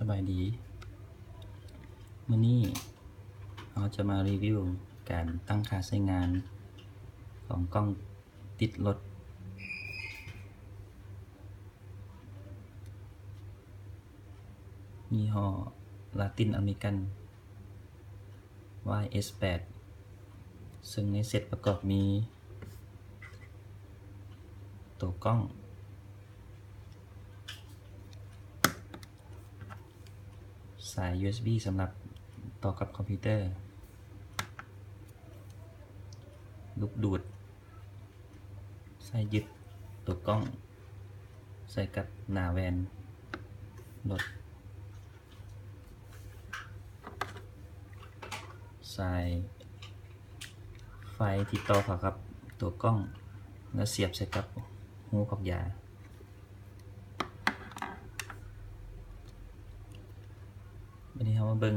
ສະບາຍດີ ມື້ນີ້ເຮົາຈະມາຣີວິວການຕັ້ງຄ່າໃຊ້ງານຂອງກ້ອງຕິດລົດ ຍີ່ຫໍ້ລາຕິນອາເມລິກັນ ວາຍເອັສແປດ ເຊິ່ງໃນເຊັດປະກອບມີໂຕກ້ອງ, ສາຍຢູເອັສບີສຳລັບຕໍ່ກັບຄອມພິວເຕີ, ລູກດູດ, ສາຍຍຶດໂຕກ້ອງໃສ່ກັບໜ້າແວ່ນລົດ, ສາຍໄຟທີ່ຕໍ່ເຂົ້າກັບໂຕກ້ອງ ແລ້ວສຽບໃສ່ກັບຮູກອກຢາ. ບາດນີ້ເຮົາມາເບິ່ງ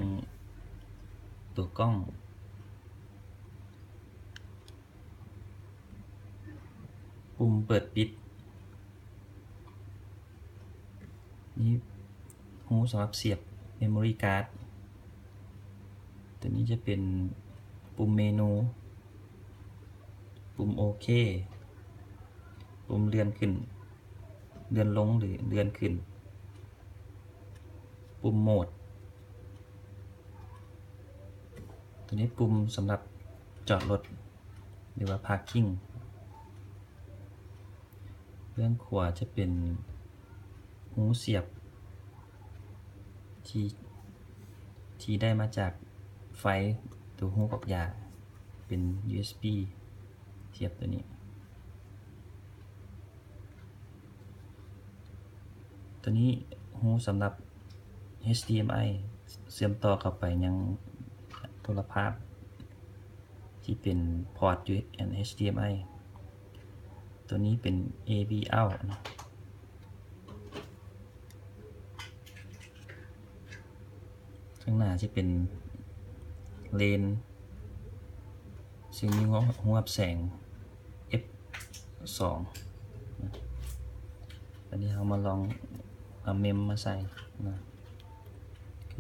ໂຕກ້ອງ. ປຸ່ມເປີດປິດ, ມີຮູສຳລັບສຽບເມໂມຣີກາດ, ຕົວນີ້ຈະເປັນປຸ່ມເມນູ, ປຸ່ມໂອເຄ, ປຸ່ມເລື່ອນຂຶ້ນ ເລື່ອນລົງ ຫຼື ເລື່ອນຂຶ້ນ, ປຸ່ມໂໝດ, ຕົວນີ້ປຸ່ມສຳລັບຈອດລົດ ຫຼືວ່າພາກກິ້ງ. ເບື້ອງຂວາຈະເປັນຮູສຽບທີ່ ທີ່ໄດ້ມາຈາກໄຟ ຕົວຮູກອກຢາ ເປັນຢູເອັສບີສຽບຕົວນີ້. ຕົວນີ້ຮູສຳລັບເອັດດີເອັມໄອ ເຊື່ອມຕໍ່ເຂົ້າໄປຍັງໂທລະພາບທີ່ເປັນພອດຢູເອັດດີເອັມໄອ. ຕົວນີ້ເປັນເອວີເອົາເນາະ. ຂ້າງໜ້າຈະເປັນເລນ ເຊິ່ງມີຮູຮັບແສງເອັຟສອງ. ບາດນີ້ເຮົາມາລອງເອົາເມມມາໃສ່ນະ. ໂອເຄ.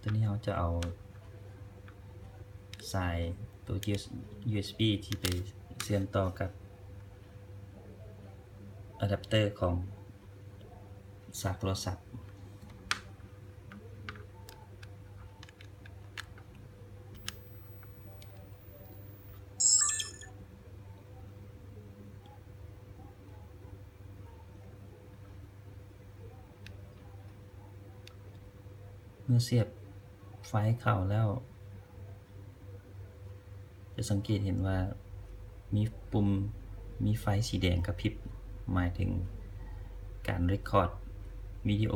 ຕົວນີ້ເຮົາຈະເອົາສາຍຕົວຢູເອັສບີທີ່ໄປເຊື່ອມຕໍ່ກັບອາດັບເຕີຂອງສາກໂທລະສັບ. ເມື່ອສຽບໄຟລ໌ເຂົ້າແລ້ວ ຈະສັງເກດເຫັນວ່າມີປຸ່ມ ມີໄຟສີແດງກະພິບ ໝາຍເຖິງການເຣັກຄອດວິດີໂອ,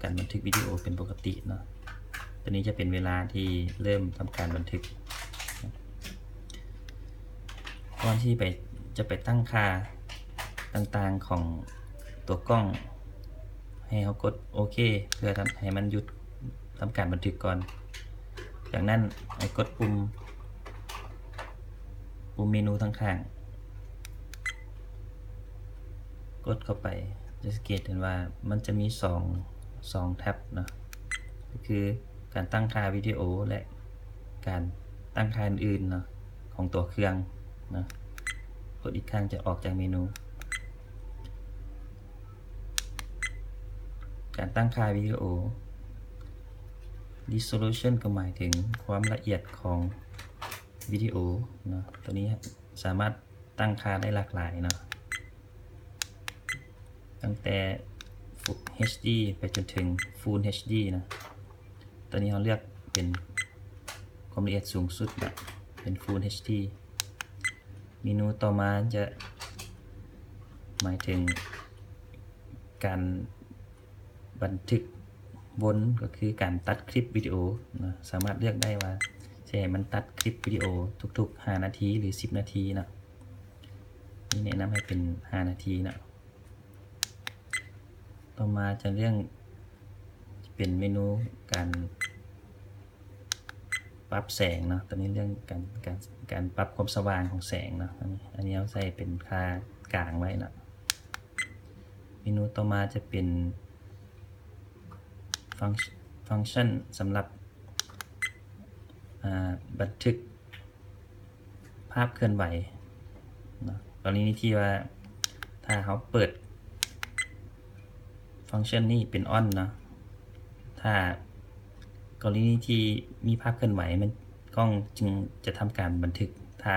ການບັນທຶກວິດີໂອເປັນປົກກະຕິເນາະ. ຕົວນີ້ຈະເປັນເວລາທີ່ເລີ່ມທຳການບັນທຶກ. ກ່ອນທີ່ໄປ ຈະໄປຕັ້ງຄ່າຕ່າງໆຂອງຕົວກ້ອງ ໃຫ້ເຮົາກົດໂອເຄ ເພື່ອທຳໃຫ້ມັນຢຸດທຳການບັນທຶກກ່ອນ. ຈາກນັ້ນໃຫ້ກົດປຸ່ມ ປຸ່ມເມນູທາງຂ້າງ ກົດເຂົ້າໄປ ຈະສັງເກດເຫັນວ່າມັນຈະມີສອງ ສອງແທັບເນາະ ກໍຄືການຕັ້ງຄ່າວິດີໂອ ແລະ ການຕັ້ງຄ່າອື່ນໆເນາະ ຂອງຕົວເຄື່ອງເນາະ. ກົດອີກຄັ້ງຈະອອກຈາກເມນູ. ການຕັ້ງຄ່າວິດີໂອ resolution ກໍໝາຍເຖິງຄວາມລະອຽດຂອງວິດີໂອເນາະ. ຕົວນີ້ສາມາດຕັ້ງຄ່າໄດ້ຫຼາກຫຼາຍເນາະ ຕັ້ງແຕ່ ເອັດດີ ໄປຈົນເຖິງ Full ເອັດດີ ນະ. ຕົວນີ້ເຮົາເລືອກເປັນຄວາມລະອຽດສູງສຸດ ເປັນ Full ເອັດດີ. ເມນູຕໍ່ມາຈະໝາຍເຖິງການບັນທຶກວົນ ກໍຄືການຕັດຄລິບວິດີໂອນະ. ສາມາດເລືອກໄດ້ວ່າຊິໃຫ້ມັນຕັດຄລິບວິດີໂອທຸກໆຫ້ານາທີ ຫຼື ສິບນາທີເນາະ. ນີ້ແນະນຳໃຫ້ເປັນຫ້ານາທີເນາະ. ຕໍ່ມາຈະເລື່ອງ ເປັນເມນູການ ປັບແສງເນາະ ຕົວນີ້ເລື່ອງການ ການ ການປັບຄວາມສະຫວ່າງຂອງແສງເນາະ ອັນນີ້ ອັນນີ້ເຮົາໃສ່ເປັນຄ່າກາງໄວ້ເນາະ. ເມນູຕໍ່ມາຈະເປັນຟັງ ຟັງຊັນສຳລັບ ອາ ບັນທຶກພາບເຄື່ອນໄຫວເນາະ. ກໍລະນີທີ່ວ່າ ຖ້າເຮົາເປີດຟັງຊັນນີ້ເປັນອອນເນາະ ຖ້າກໍລະນີທີ່ມີພາບເຄື່ອນໄຫວ ມັນ ກ້ອງຈຶ່ງຈະທຳການບັນທຶກ. ຖ້າ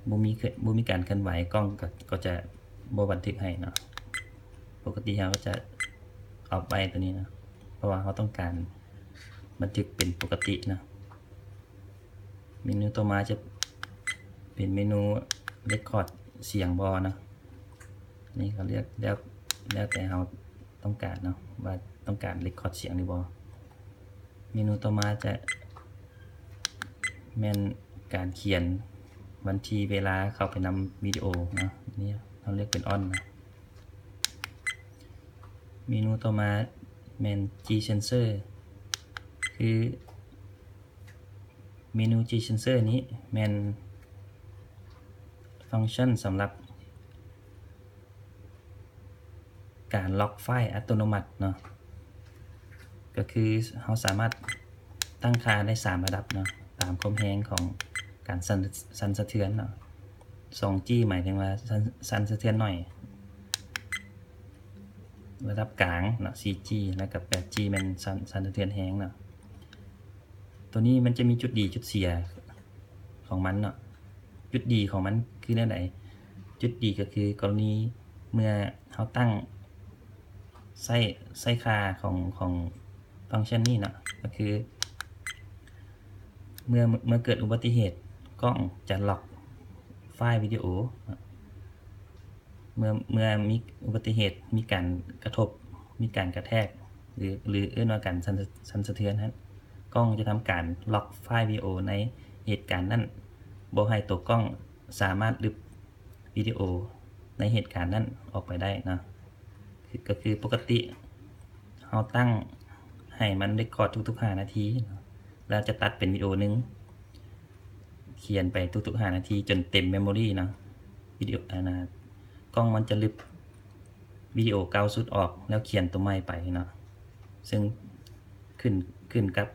ບໍ່ມີ ບໍ່ມີການເຄື່ອນໄຫວ ກ້ອງກໍ ກໍຈະບໍ່ບັນທຶກໃຫ້ເນາະ. ປົກກະຕິເຮົາກໍຈະອອບໄວ້ຕົວນີ້ເນາະ ເພາະວ່າເຮົາຕ້ອງການບັນທຶກເປັນປົກກະຕິເນາະ. ເມນູຕໍ່ມາຈະເປັນເມນູເຣັກຄອດສຽງບໍ່ເນາະ. ນີ້ກໍເລືອກ ແລ້ວ ແລ້ວແຕ່ເຮົາຕ້ອງການເນາະ ວ່າຕ້ອງການເຣັກຄອດສຽງຫຼືບໍ່. ເມນູຕໍ່ມາຈະແມ່ນການຂຽນວັນທີເວລາເຂົ້າໄປນຳວິດີໂອເນາະ. ນີ້ເຮົາເລືອກເປັນອອນເນາະ. ເມນູຕໍ່ມາແມ່ນຈີເຊັນເຊີ ຄື ເມນູຈີເຊັນເຊີນີ້ແມ່ນຟັງຊັນສຳລັບການລັອກໄຟລ໌ອັດຕະໂນມັດເນາະ. ກໍຄືເຮົາສາມາດຕັ້ງຄ່າໄດ້ສາມລະດັບເນາະ ຕາມຄວາມແຮງຂອງການສັ່ນ ສັ່ນສະເທືອນເນາະ. ສອງຈີ ໝາຍເຖິງວ່າສັ່ນ ສັ່ນສະເທືອນໜ້ອຍ, ລະດັບກາງເນາະ ສີ່ຈີ ແລ້ວກໍແປດຈີ ແມ່ນສັ່ນ ສັ່ນສະເທືອນແຮງເນາະ. ຕົວນີ້ມັນຈະມີຈຸດດີຈຸດເສຍຂອງມັນເນາະ. ຈຸດດີຂອງມັນຄືແນວໃດ? ຈຸດດີກໍຄືກໍລະນີເມື່ອເຮົາຕັ້ງ ໃຊ້ ໃຊ້ຄ່າຂອງ ຂອງຟັງຊັນນີ້ເນາະ ກໍຄືເມື່ອ ເມື່ອເກີດອຸບັດຕິເຫດ ກ້ອງຈະລັອກໄຟລ໌ວິດີໂອເນາະ. ເມື່ອ ເມື່ອມີອຸບັດຕິເຫດ ມີການກະທົບ ມີການກະແທກ ຫຼື ຫຼືເອີ້ນວ່າການສັ່ນ ສັ່ນສະເທືອນຫັ້ນ ກ້ອງຈະທຳການລັອກໄຟລ໌ວິດີໂອໃນເຫດການນັ້ນ ບໍ່ໃຫ້ຕົວກ້ອງສາມາດລຶບວິດີໂອໃນເຫດການນັ້ນອອກໄປໄດ້ເນາະ. ຄື ກໍຄືປົກກະຕິເຮົາຕັ້ງໃຫ້ມັນເຣັກຄອດທຸກໆຫ້ານາທີເນາະ ແລ້ວຈະຕັດເປັນວິດີໂອໜຶ່ງ ຂຽນໄປທຸກໆຫ້ານາທີຈົນເຕັມເມໂມຣີເນາະ. ວິດີໂອ ອັນນ່າ ກ້ອງມັນຈະລຶບວິດີໂອເກົ່າສຸດອອກ ແລ້ວຂຽນຕົວໃໝ່ໄປເນາະ. ເຊິ່ງຂຶ້ນ ຂຶ້ນກັບ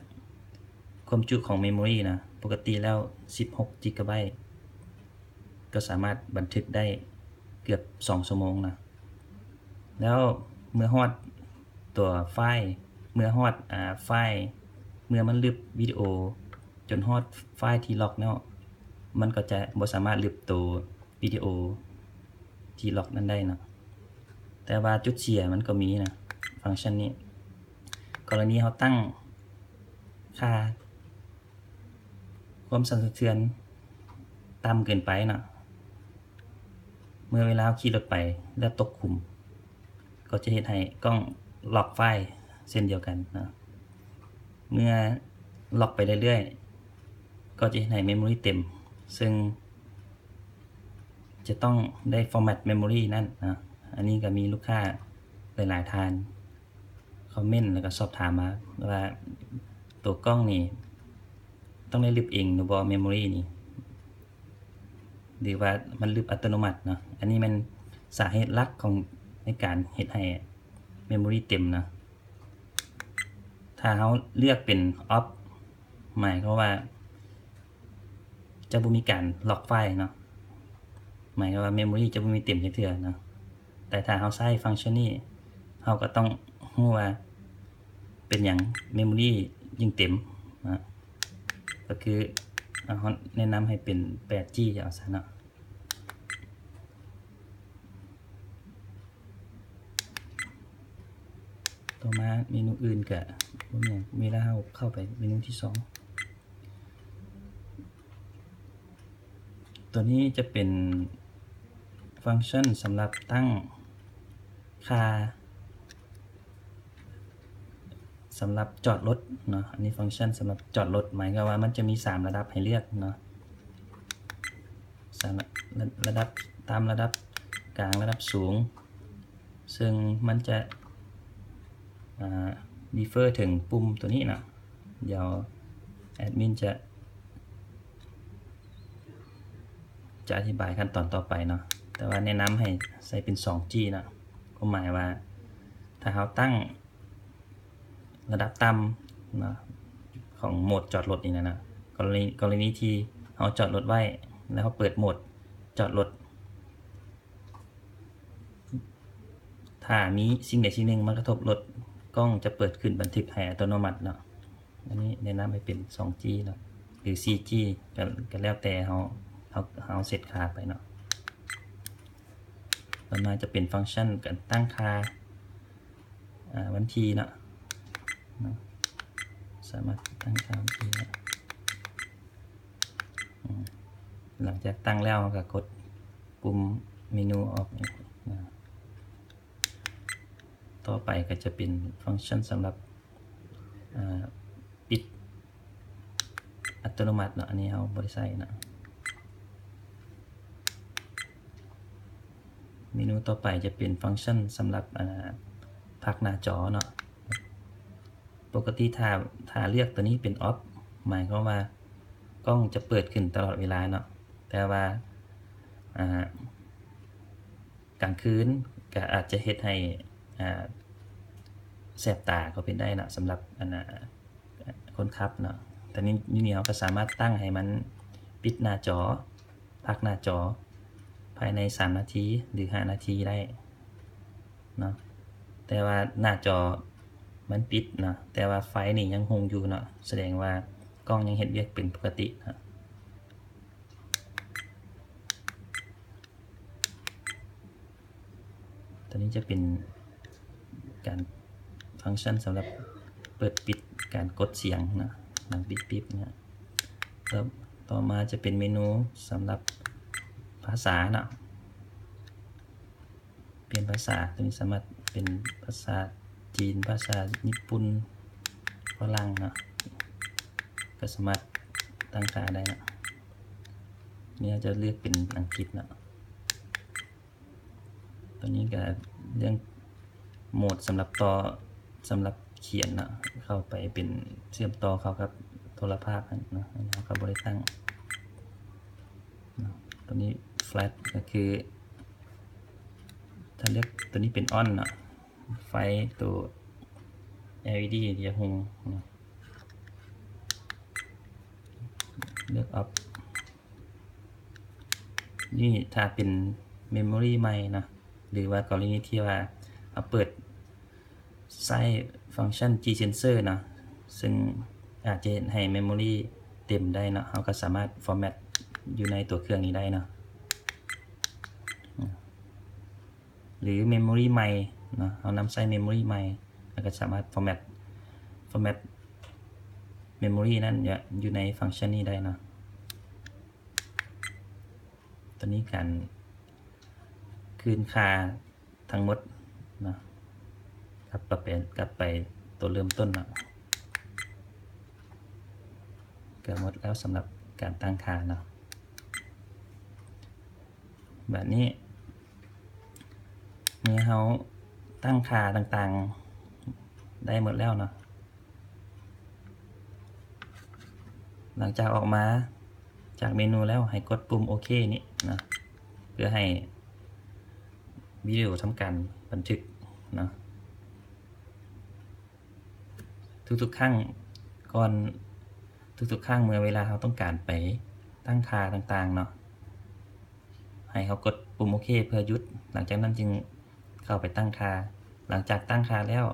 ຄວາມຈຸຂອງເມໂມຣີນະ. ປົກກະຕິແລ້ວສິບຫົກຈິກກາໄບ ກໍສາມາດບັນທຶກໄດ້ເກືອບສອງຊົ່ວໂມງນະ. ແລ້ວເມື່ອຮອດຕົວໄຟລ໌ ເມື່ອຮອດ ອາ ໄຟລ໌ ເມື່ອມັນລຶບວິດີໂອຈົນຮອດໄຟລ໌ທີ່ລັອກແລ້ວ ມັນກໍຈະບໍ່ສາມາດລຶບໂຕວິດີໂອທີ່ລັອກນັ້ນໄດ້ເນາະ. ແຕ່ວ່າຈຸດເສຍມັນກໍມີນະ ຟັງຊັນນີ້. ກໍລະນີເຮົາຕັ້ງຄ່າ ຄວາມສັ່ນສະເທືອນຕ່ຳເກີນໄປເນາະ, ເມື່ອເວລາເຮົາຂີ່ລົດໄປແລ້ວຕົກຂຸມ ກໍຈະເຮັດໃຫ້ກ້ອງລັອກໄຟລ໌ເຊັ່ນດຽວກັນເນາະ. ເມື່ອລັອກໄປເລື້ອຍໆ ກໍຈະເຮັດໃຫ້ເມໂມຣີເຕັມ ເຊິ່ງຈະຕ້ອງໄດ້ຟໍແມັດເມໂມຣີນັ້ນເນາະ. ອັນນີ້ກໍມີລູກຄ້າຫຼາຍໆທ່ານ ຄອມເມັນ ແລ້ວກໍສອບຖາມມາວ່າ ຕົວກ້ອງນີ້ຕ້ອງໄດ້ລຶບເອງຫຼືບໍ່ ເມໂມຣີນີ້ ຫຼືວ່າມັນລຶບອັດຕະໂນມັດເນາະ. ອັນນີ້ແມ່ນສາເຫດຫຼັກຂອງ ໃນການເຮັດໃຫ້ເມໂມຣີເຕັມເນາະ. ຖ້າເຮົາເລືອກເປັນອອບ ໝາຍຄວາມວ່າ ຈະບໍ່ມີການລັອກໄຟລ໌ເນາະ, ໝາຍຄວາມວ່າເມໂມຣີຈະບໍ່ມີເຕັມຈັກເທື່ອເນາະ. ແຕ່ຖ້າເຮົາໃຊ້ຟັງຊັນນີ້ ເຮົາກໍຕ້ອງຮູ້ວ່າເປັນຫຍັງເມໂມຣີຈຶ່ງເຕັມເນາະ. ກໍຄືເຮົາແນະນຳໃຫ້ເປັນແປດຈີເອົາຊະເນາະ. ຕໍ່ມາເມນູອື່ນກະບໍ່ມີຫຍັງ ເວລາເຮົາເຂົ້າໄປເມນູທີສອງ ຕົວນີ້ຈະເປັນຟັງຊັນສຳລັບຕັ້ງຄ່າ ສຳລັບຈອດລົດເນາະ. ອັນນີ້ຟັງຊັນສຳລັບຈອດລົດ ໝາຍຄວາມວ່າມັນຈະມີສາມລະດັບໃຫ້ເລືອກເນາະ, ສາມ ລະ ລະດັບຕ່ຳ ລະດັບກາງ ລະດັບສູງ ເຊິ່ງມັນຈະ ອາ ຣີເຟີເຖິງປຸ່ມຕົວນີ້ເນາະ. ດຽວ ແອດມິນຈະ ຈະອະທິບາຍຂັ້ນຕອນຕໍ່ໄປເນາະ, ແຕ່ວ່າແນະນຳໃຫ້ໃສ່ເປັນສອງຈີເນາະ. ຄວາມໝາຍວ່າຖ້າເຮົາຕັ້ງລະດັບຕ່ຳເນາະ ຂອງໂໝດຈອດລົດນີ້ນະເນາະ, ກໍລະນີ ກໍລະນີທີ່ເຮົາຈອດລົດໄວ້ ແລ້ວເຮົາເປີດໂໝດຈອດລົດ ຖ້າມີສິ່ງໃດສິ່ງໜຶ່ງມາກະທົບລົດ, ກ້ອງຈະເປີດຂຶ້ນບັນທຶກໃຫ້ອັດຕະໂນມັດເນາະ. ອັນນີ້ແນະນຳໃຫ້ເປັນສອງຈີເນາະ ຫຼືສີ່ຈີ ກະ ກະແລ້ວແຕ່ເຮົາ ເຮົາ ເຮົາເຊັດຄ່າໄປເນາະ. ຕໍ່ມາຈະເປັນຟັງຊັນການຕັ້ງຄ່າ ອາ ວັນທີເນາະ ເນາະ ສາມາດຕັ້ງຄ່າວັນທີໄດ້. ອາ ຫຼັງຈາກຕັ້ງແລ້ວ ເຮົາກະກົດປຸ່ມເມນູອອກເນາະ. ຕໍ່ໄປກະຈະເປັນຟັງຊັນສຳລັບ ອາ ປິດອັດຕະໂນມັດເນາະ, ອັນນີ້ເຮົາບໍ່ໄດ້ໃຊ້ເນາະ. ເມນູຕໍ່ໄປຈະເປັນຟັງຊັນສຳລັບ ອາ ພັກໜ້າຈໍເນາະ. ປົກກະຕິຖ້າ ຖ້າເລືອກໂຕນີ້ເປັນອອບ ໝາຍຄວາມວ່າກ້ອງຈະເປີດຂຶ້ນຕະຫຼອດເວລາເນາະ, ແຕ່ວ່າ ອາ ກາງຄືນກະອາດຈະເຮັດໃຫ້ ອາ ແສບຕາກໍເປັນໄດ້ເນາະ ສຳລັບ ອັນ ອາ ຄົນຂັບເນາະ. ແຕ່ນີ້ ຢູ່ນີ້ເຮົາກະສາມາດຕັ້ງໃຫ້ມັນປິດໜ້າຈໍ ພັກໜ້າຈໍພາຍໃນສາມນາທີ ຫຼືຫ້ານາທີໄດ້ເນາະ. ແຕ່ວ່າໜ້າຈໍມັນປິດເນາະ ແຕ່ວ່າໄຟນີ້ຍັງຮຸ່ງຢູ່ເນາະ, ສະແດງວ່າກ້ອງຍັງເຮັດວຽກເປັນປົກກະຕິເນາະ. ຕົວນີ້ຈະເປັນການ ຟັງຊັນສຳລັບເປີດປິດການກົດສຽງເນາະ ດັງປິບໆເນາະ. ຕໍ່ ຕໍ່ມາຈະເປັນເມນູສຳລັບພາສາເນາະ ປ່ຽນພາສາ, ຕົວນີ້ສາມາດເປັນພາສາຈີນ, ພາສາຍີ່ປຸ່ນ, ຝຣັ່ງເນາະ, ກະສາມາດຕັ້ງຄ່າໄດ້ເນາະ. ນີ້ເຮົາຈະເລືອກເປັນອັງກິດເນາະ. ຕົວນີ້ກະເລື່ອງໂໝດສຳລັບຕໍ່ ສຳລັບຂຽນເນາະ ເຂົ້າໄປເປັນເຊື່ອມຕໍ່ເຂົ້າກັບໂທລະພາບເນາະ, ອັນນີ້ເຮົາກະບໍ່ໄດ້ຕັ້ງເນາະ. ຕົວນີ້ແຟລັດກະຄື ຖ້າເລືອກຕົວນີ້ເປັນອອນເນາະ ໄຟໂຕ ແອລອີດີ ຈະຮຸ່ງເນາະ. ເລືອກອອບ ນີ້ຖ້າເປັນເມໂມຣີໃໝ່ເນາະ ຫຼືວ່າກໍລະນີທີ່ວ່າເຮົາເປີດໃຊ້ຟັງຊັນຈີເຊັນເຊີເນາະ ເຊິ່ງອາດຈະເຮັດໃຫ້ເມໂມຣີເຕັມໄດ້ເນາະ, ເຮົາກະສາມາດຟໍແມັດຢູ່ໃນຕົວເຄື່ອງນີ້ໄດ້ເນາະ. ຫຼືເມໂມຣີໃໝ່ເນາະ, ເຮົານຳໃຊ້ເມໂມຣີໃໝ່ ແລ້ວກະສາມາດຟໍແມັດ ຟໍແມັດເມໂມຣີນັ້ນຢູ່ໃນຟັງຊັນນີ້ໄດ້ເນາະ. ຕົວນີ້ການຄືນຄ່າທັງໝົດເນາະ ກັບໄປ ກັບໄປໂຕເລີ່ມຕົ້ນເນາະ. ກະໝົດແລ້ວສຳລັບການຕັ້ງຄ່າເນາະ. ບາດນີ້ເມື່ອເຮົາຕັ້ງຄ່າຕ່າງໆໄດ້ໝົດແລ້ວເນາະ, ຫຼັງຈາກອອກມາຈາກເມນູແລ້ວ ໃຫ້ກົດປຸ່ມໂອເຄນີ້ເນາະ ເພື່ອໃຫ້ວິດີໂອທຳການບັນທຶກເນາະ. ທຸກໆຄັ້ງກ່ອນ ທຸກໆຄັ້ງເມື່ອເວລາເຮົາຕ້ອງການໄປຕັ້ງຄ່າຕ່າງໆເນາະ ໃຫ້ເຮົາກົດປຸ່ມໂອເຄເພື່ອຢຸດ, ຫຼັງຈາກນັ້ນຈຶ່ງເຂົ້າໄປຕັ້ງຄ່າ. ຫຼັງຈາກຕັ້ງຄ່າແລ້ວ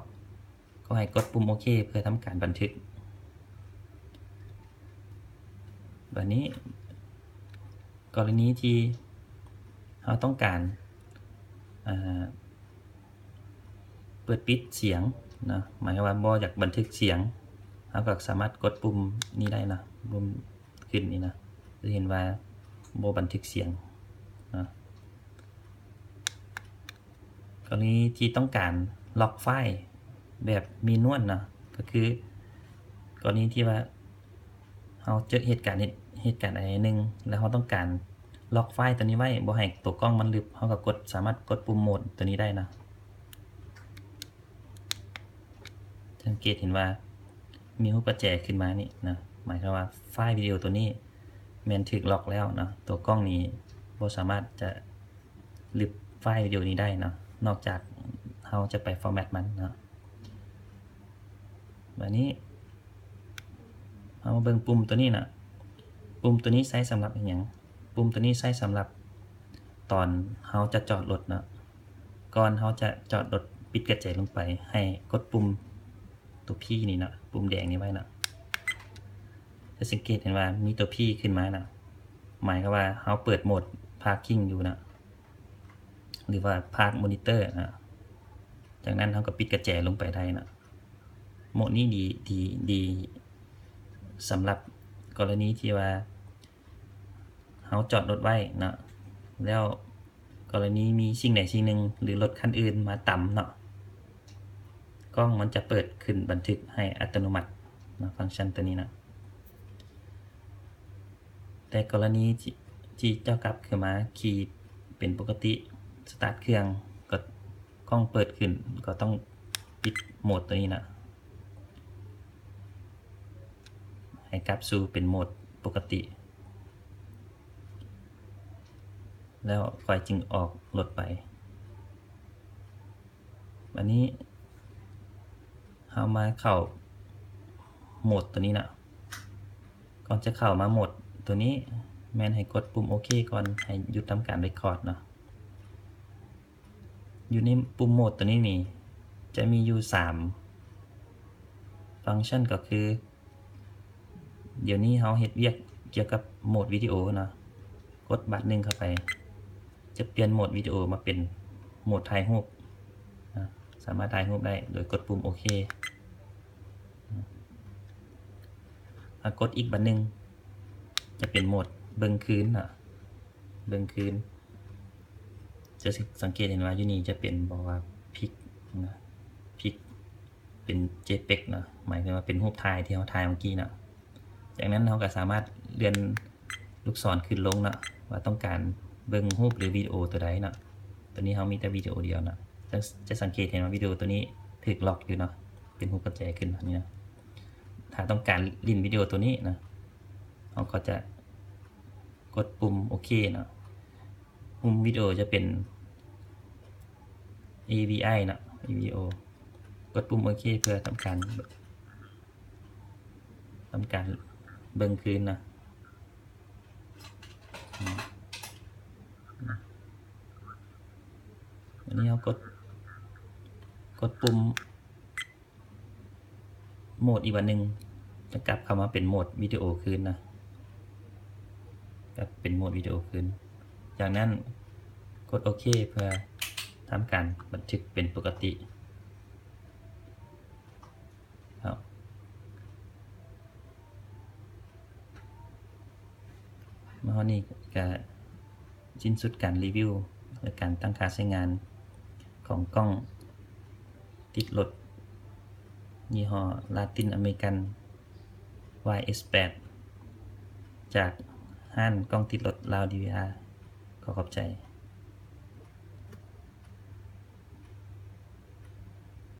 ກໍໃຫ້ກົດປຸ່ມໂອເຄເພື່ອທຳການບັນທຶກ. ບາດນີ້ ກໍລະນີທີ່ເຮົາຕ້ອງການ ເອີ ເປີດປິດສຽງເນາະ, ໝາຍຄວາມວ່າບໍ່ຢາກບັນທຶກສຽງ, ເຮົາກໍສາມາດກົດປຸ່ມນີ້ໄດ້ເນາະ, ປຸ່ມຂຶ້ນນີ້ເນາະ, ຈະເຫັນວ່າບໍ່ບັນທຶກສຽງເນາະ. ກໍລະນີທີ່ຕ້ອງການລັອກໄຟລ໌ແບບແມນນວນເນາະ, ກໍຄືກໍລະນີທີ່ວ່າ ເຮົາເຈີເຫດການ ເຫດ ເຫດການອັນໃດໜຶ່ງ ແລ້ວເຮົາຕ້ອງການລັອກໄຟລ໌ຕົວນີ້ໄວ້ ບໍ່ໃຫ້ຕົວກ້ອງມັນລຶບ, ເຮົາກໍກົດ ສາມາດກົດປຸ່ມໂໝດຕົວນີ້ໄດ້ເນາະ. ສັງເກດເຫັນວ່າມີຮູບກະແຈຂຶ້ນມານີ້ເນາະ, ໝາຍຄວາມວ່າໄຟລ໌ວິດີໂອໂຕນີ້ແມ່ນຖືກລັອກແລ້ວເນາະ, ໂຕກ້ອງນີ້ບໍ່ສາມາດຈະລຶບໄຟລ໌ວິດີໂອນີ້ໄດ້ເນາະ ນອກຈາກເຮົາຈະໄປຟໍແມັດມັນເນາະ. ບາດນີ້ເຮົາມາເບິ່ງປຸ່ມໂຕນີ້ນະ, ປຸ່ມໂຕນີ້ໃຊ້ສຳລັບອີ່ຫຍັງ? ປຸ່ມໂຕນີ້ໃຊ້ສຳລັບຕອນເຮົາຈະຈອດລົດເນາະ, ກ່ອນເຮົາຈະຈອດລົດ ປິດກະແຈລົງໄປ ໃຫ້ກົດປຸ່ມໂຕ P ນີ້ເນາະ, ປຸ່ມແດງນີ້ໄວ້ເນາະ. ຈະສັງເກດເຫັນວ່າມີໂຕ P ຂຶ້ນມາເນາະ, ໝາຍຄວາມວ່າເຮົາເປີດໂໝດ Parking ຢູ່ເນາະ ຫຼືວ່າ Park Monitor ນະ. ຈາກນັ້ນເຮົາກໍປິດກະແຈລົງໄປໄດ້ເນາະ. ໂໝດນີ້ດີ ດີ ດີສຳລັບກໍລະນີທີ່ວ່າເຮົາຈອດລົດໄວ້ເນາະ ແລ້ວກໍລະນີມີສິ່ງໃດສິ່ງໜຶ່ງ ຫຼືລົດຄັນອື່ນມາຕຳເນາະ, ກ້ອງມັນຈະເປີດຂຶ້ນບັນທຶກໃຫ້ອັດຕະໂນມັດເນາະ, ຟັງຊັນຕົວນີ້ເນາະ. ແຕ່ກໍລະນີທີ່ ທີ່ເຈົ້າກັບຄືມາຂີ່ເປັນປົກກະຕິ ສະຕາດເຄື່ອງ ກໍກ້ອງເປີດຂຶ້ນ ກໍຕ້ອງປິດໂໝດຕົວນີ້ນະ ໃຫ້ກັບສູ່ເປັນໂໝດປົກກະຕິ ແລ້ວຂ້ອຍຈຶ່ງອອກລົດໄປ. ບາດນີ້ເຮົາມາເຂົ້າໂໝດຕົວນີ້ເນາະ. ກ່ອນຈະເຂົ້າມາໂໝດຕົວນີ້ ແມ່ນໃຫ້ກົດປຸ່ມໂອເຄກ່ອນ ໃຫ້ຢຸດທຳການເຣັກຄອດເນາະ. ຢູ່ໃນປຸ່ມໂໝດຕົວນີ້ນີ້ ຈະມີຢູ່ສາມຟັງຊັນ ກໍຄື ດຽວນີ້ເຮົາເຮັດວຽກກ່ຽວກັບໂໝດວິດີໂອເນາະ, ກົດບາດໜຶ່ງເຂົ້າໄປ ຈະປ່ຽນໂໝດວິດີໂອມາເປັນໂໝດຖ່າຍຮູບນະ, ສາມາດຖ່າຍຮູບໄດ້ໂດຍກົດປຸ່ມໂອເຄ. ອາ ກົດອີກບາດໜຶ່ງ ຈະເປັນໂໝດເບິ່ງຄືນເນາະ, ເບິ່ງຄືນ. ຈະສັງເກດເຫັນວ່າຢູ່ນີ້ຈະເປັນ ບອກວ່າ Pic ນະ, Pic ເປັນ JPEG ເນາະ, ໝາຍເຖິງວ່າເປັນຮູບຖ່າຍທີ່ເຮົາຖ່າຍເມື່ອກີ້ເນາະ. ຈາກນັ້ນເຮົາກໍສາມາດເລື່ອນລູກສອນຂຶ້ນລົງເນາະ ວ່າຕ້ອງການເບິ່ງຮູບ ຫຼື ວິດີໂອຕົວໃດເນາະ. ຕົວນີ້ເຮົາມີແຕ່ວິດີໂອດຽວເນາະ. ຈະ ຈະສັງເກດເຫັນວ່າວິດີໂອຕົວນີ້ຖືກລັອກຢູ່ເນາະ, ເປັນຮູບກະແຈຂຶ້ນມານີ້ເນາະ. ຖ້າຕ້ອງການຫຼິ້ນວິດີໂອຕົວນີ້ນະ, ເຮົາກໍຈະກົດປຸ່ມໂອເຄເນາະ. ປຸ່ມວິດີໂອຈະເປັນ AVI ເນາະ, AVI ກົດປຸ່ມໂອເຄເພື່ອທຳການ ທຳການເບິ່ງຄືນນະ. ອັນນີ້ເຮົາກົດ ກົດປຸ່ມໂໝດອີກບາດໜຶ່ງ ຈະກັບເຂົ້າມາເປັນໂໝດວິດີໂອຄືນນະ, ກັບເປັນໂໝດວິດີໂອຄືນ. ຈາກນັ້ນກົດໂອເຄເພື່ອທຳການບັນທຶກເປັນປົກກະຕິ. ເນາະ ມາຮອດນີ້ກະສິ້ນສຸດການຣີວິວ ແລະ ການຕັ້ງຄ່າໃຊ້ງານຂອງກ້ອງຕິດລົດຍີ່ຫໍ້ລາຕິນອາເມລິກັນ ວາຍເອັສແປດ ຈາກຮ້ານກ້ອງຕິດລົດລາວ ດີວີອາ. ຂໍຂອບໃຈ.